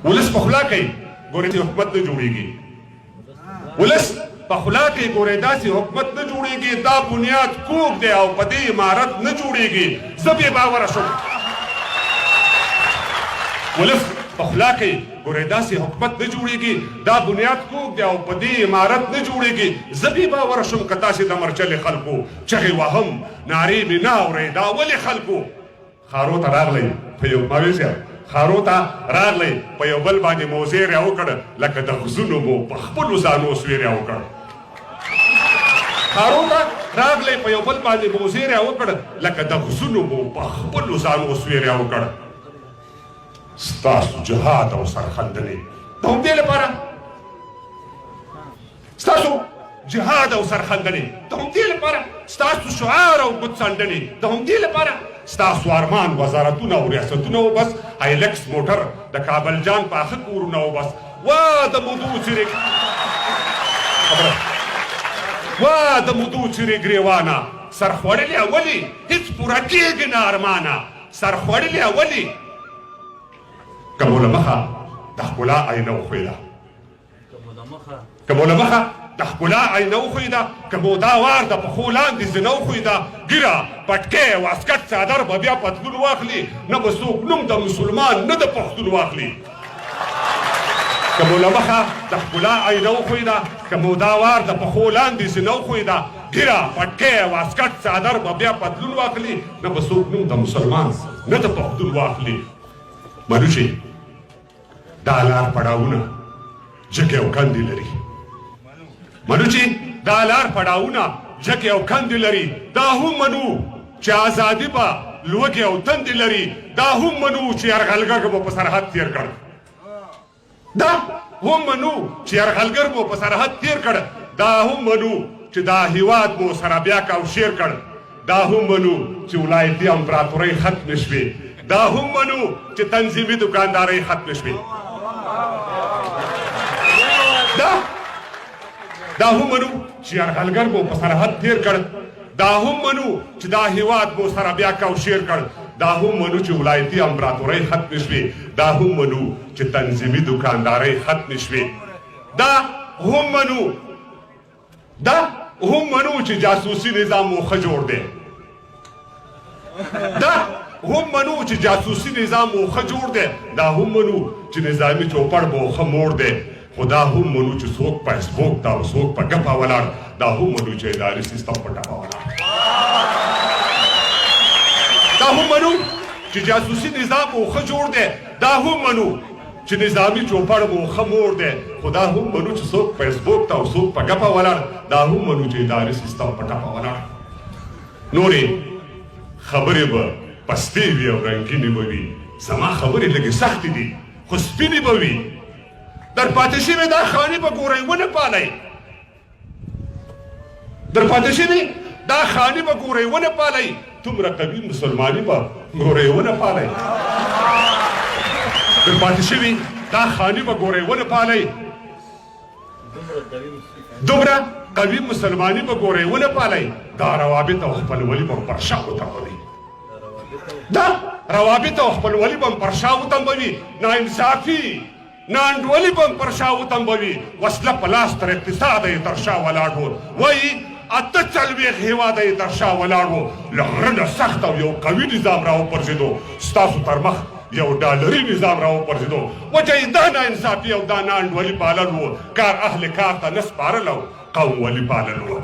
ولس پخلا کوي ګورې چې حکومت نه جوړیږي. ولس پخلا کوي ګورې داسې حکومت نه جوړیږي. دا بنیاد کوږ دی او په دې عمارت نه جوړیږي. زه بې باوره شوم. ولس پخلا کوي ګورې داسې حکومت نه جوړیږي. دا بنیاد کوږ دی او په دې عمارت نه جوړیږي. زه بې باوره شوم که تاسې د مرچلې خلکو چغې وهم نارې مې نه اورئ. دا ولې خلکو ښارو ته راغلئ په یو ماویزیا ښارو ته راغلئ په یو بل باندې مو زیری وکړ لکه د غزونو مو په خپلو ځانو سویری وکړ. ښارو ته راغلئ په یو بل باندې مو زیری وکړ لکه د غزونو مو په خپلو ځانو سویری وکړ. ستاسو جهاد او سرښندنې د همدې لپاره، ستاسو جهاد او سرښندنې د همدې لپاره، ستاسو شعار او ګوتڅنډنې د همدې لپاره، ستاسو ارمان وزارتونه او ریاستونه و بس، هایلکس موټر د کابل جان پاخه کورونه و بس. وا د مودو څیرې خبره، وا د مودو څیرې ګریوانه سرخوړلې ولې هیڅ پوره کېږي نه ارمانه سرخوړلې ولې. که مو له مخه د ښکلا آینه وښویده، که مو له مخه د ښکلا آینه وښویده، که مو دا وار د پښو لاندې زینه وښویده، ږیره، پټکی، واسکټ، څادر به بیا پتلون واخلي، نه به څوک نوم د مسلمان نه د پښتون واخلي. که مو له مخه د ښکلا آینه وښویده، که مو دا وار د پښو لاندې زینه وښویده، ږیره، پټکی، واسکټ، څادر به بیا پتلون واخلي، نه به څوک نوم د مسلمان نه د پښتون واخلي. منو چې دا لار پړاوونه جګې او کندې لري، منو چې دا لار پړاوونه جګې او کندې لري، دا هم منو چې ازادي به لوږې او تندې لري، دا هم منو چې یرغلګر مو په سرحد تیر کړ، دا هم منو چې یرغلګر مو په سرحد تیر کړ، دا هم منو چې دا هیواد مو سره بیا کاوشیر کړ، دا هم منو چې ولایتي امپراتورۍ ختمې شوې، دا هم منو چې تنظیمي دکاندارۍ ختمې شوې، دا هم منو چې یرغلګر مو په سرحد تیر کړ، دا هم منو چې دا هیواد مو سره بیا کاوشیر کړ، دا هم منو چې ولایتي امپراتورۍ ختمې شوې، دا هم منو چې تنظیمي دکاندارۍ ختمې شوې، دا هم منو، دا هم منو چې جاسوسي نظام مو ښه جوړ دی، دا هم منو چې جاسوسي نظام مو ښه جوړ دی، دا هم منو چې نظامي چوپړ مو ښه موړ دی، خو دا هم منو چې څوک په فیسبوک ته او څوک په ګپه ولاړ، دا هم منو چې اداري سیستم په ټپه ولاړ، دا هم منو چې جاسوسي نظام مو ښه جوړ دی، دا هم منو چې نظامي چوپړ مو ښه موړ دی، خو دا هم منو چې څوک فیسبوک ته او څوک په ګپه ولاړ، دا هم منو چې اداري سیستم په ټپه ولاړ. نورې خبرې به پستې وي او رنګینې به وي، زما خبرې لږې سختې دي خو سپینې به وي. در پاتې شوې دا خاني به ګورئ ونه پالئ، در پاتې شوې دا خاني به ګورئ ونه پالئ، دومره قوي مسلماني به ګورئ ونه پالئ. در پاتې شوې دا خاني به ګورئ ونه پالئ، دومره قوي مسلماني به ګورئ ونه پالئ، دا روابط او خپلولي به پر شا وتمبوي، دا روابط او خپلولي به پر شا وتمبوي، ناانصافي ناانډولي به پر شا وتمبوي، وسله په لاس تر اقتصاده یې تر شا ولاړ وو، وایي 48 هېواده یې تر شا ولاړ وو، له غره نه سخت او یو قوي نظام راوپرځېدو، ستاسو تر مخ یو ډالري نظام راوپرځېدو، وجه یې دا ناانصافي او دا ناانډولي پالل وو، کار اهل کار ته نه سپارل او قوم ولي پالل وو،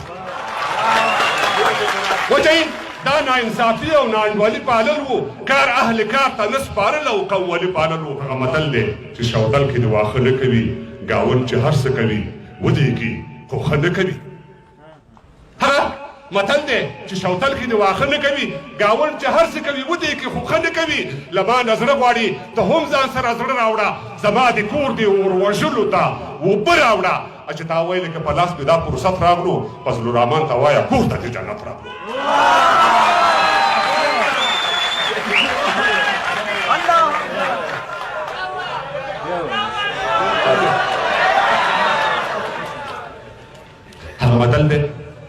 وجه یې دا ناانصافي او ناانډولي پالل وو، کار اهل کار ته نه سپارل او قوم ولي پالل وو. هغه متل دی چې شوتل کې د واښه نه کوي، ګاونډ چې هر څه کوي ودې کي خو ښه نه کوي. هغه متل دی چې شوتل کې د واښه نه کوي، ګاونډ چې هر څه کوي ودې کې خو ښه نه کوي. له ما نه زړه غواړي ته هم ځان سره زړه راوړه، زما د کور دې اور وژلو ته اوبه راوړه. چې تا ویل که په لاس مې دا فرصت راغلو، فضل الرحمن ته وایه کور ته دې جنت راغلو. هغه متل دی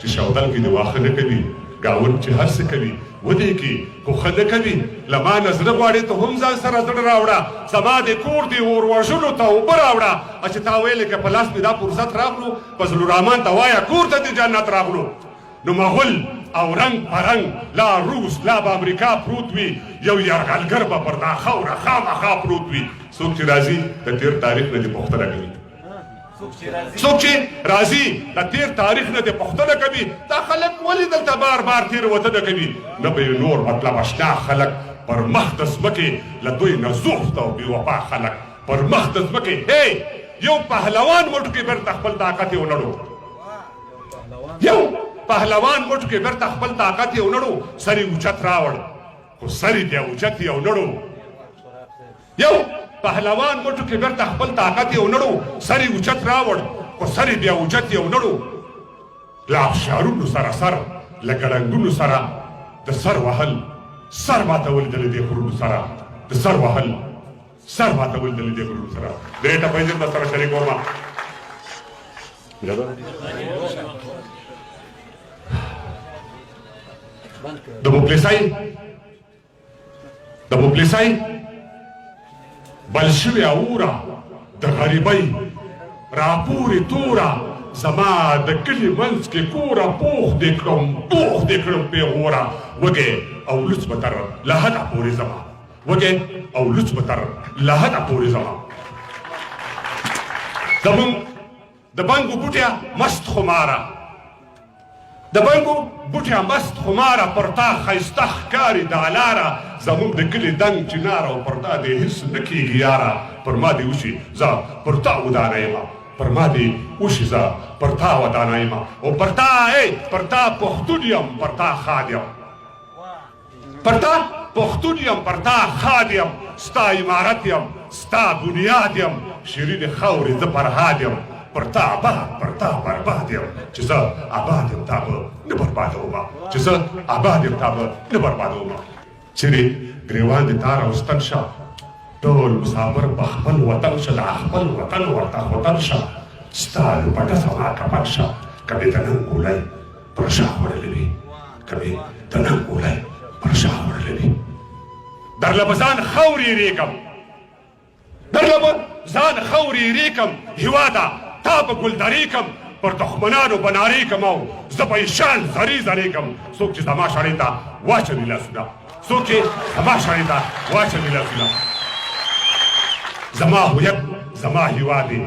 چې شودل کې د واښه نه کوي، ګاونډ چې هر څه کوي ودې کې خو ښه نه کوي. له ما نه زړه غواړې ته هم ځان سره زړه راوړه، زما د کور دې اور وژلو ته اوبه راوړه. چې تا ویلې که په لاس مې دا فرصت راغلو، فضل الرحمن ته وایه کور ته دې جنت راغلو. نو مغول او رنګ په رنګ لا روس لا به امریکا پروت وي، یو یرغلګر به پر دا خاوره خامخا پروت وي. څوک چې راځي د تېر تاریخ نه دې پوښتنه کوي، څوک چې راځي د تېر تاریخ نه دې پوښتنه کوي، دا خلک ولې دلته بار بار تېروتنه کوي؟ نه به یې نور مطلب اشنا خلک پر مخ د ځمکې له دوی نه زوخت او بې وفا خلک پر مخ د ځمکې. هی یو پهلوان مټو کې بېرته خپل طاقت یې ونړو، یو پهلوان مټو کې بېرته خپل طاقت یې ونړو، سر یې اوچت راوړ خو سر یې بیا اوچت یې ونړو. یو پهلوان مټو کې بیرته خپل طاقت یې ونړو، سر یې اوچت راوړ خو سر یې بیا اوچت یې ونړو. له افشارونو سره سر، له ګړنګونو سره د سر وهل، سر ماتول د له دې غرونو سره د سر وهل، سر ماتول د له دې غرونو سره. درې ټپې دې سره شریکوم. د مفلسۍ د مفلسۍ بل شوې اوره د غریبۍ راپورې توره، زما د کلي منځ کې کوره، پوخ دې کړم پوخ دې کړم پیغوره. وږی او لوڅ به تر لحده پورې زما، وږی او لوڅ به تر لحده پورې زما. زمونږ د بنګو بوټیا مست خماره، د بنګو بوټیا مست خماره، پر تا ښایسته ښکاري دا لاره. زموږ د کلي دنګ چنار او پر تا دې هیڅ نه کېږي یاره. پر ما دې وشي زه پر تا ودانه یم، پر ما دې وشي زه پر تا ودانه یم، او پر تا ای پر تا پښتون یم، پر تا ښاد یم، پر تا پښتون یم، پر تا ښاد یم، ستا عمارت یم، ستا بنیاد یم، شیرینې خاورې زه فرهاد یم، پر تا آباد پر تا برباد یم، چې زه آباد یم تا به نه بربادوم، چې زه آباد یم تا به نه بربادوم. چیرې ګریوان دې تار او ستن شه، ټول مسافر په خپل وطن شه، دا خپل وطن ورته خوتن شه، ستا لوپټه زما کفن شه. که مې د ننګ ګولۍ پر شا خوړلې وي، که مې د ننګ ګولۍ پر شا خوړلې وي، درله به ځان خاورې رېږم، درله به ځان خاورې رېږم. هېواده تا به ګلدرې کم، پر دښمنانو به نارې کم، او زه به یې شان ذرې ذرې کم. څوک چې زما شړۍ ته واچوي لاسونه، څوک چې زما شړۍ ته واچوي لاسونه. زما هویت زما هېواد دی،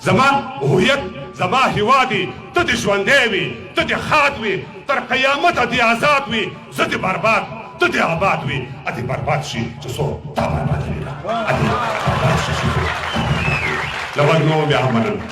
زما هویت زما هېواد دی، ته دې ژوندی وي، ته دې ښاد وي، تر قیامته دې آزاد وي، زه دې برباد ته دې آباد وي. ادې برباد شي چې څوک تا بربادوي نه، ادې برباد شي چې څوک تا بربادوي. له غوږ نو بیا هم مننه.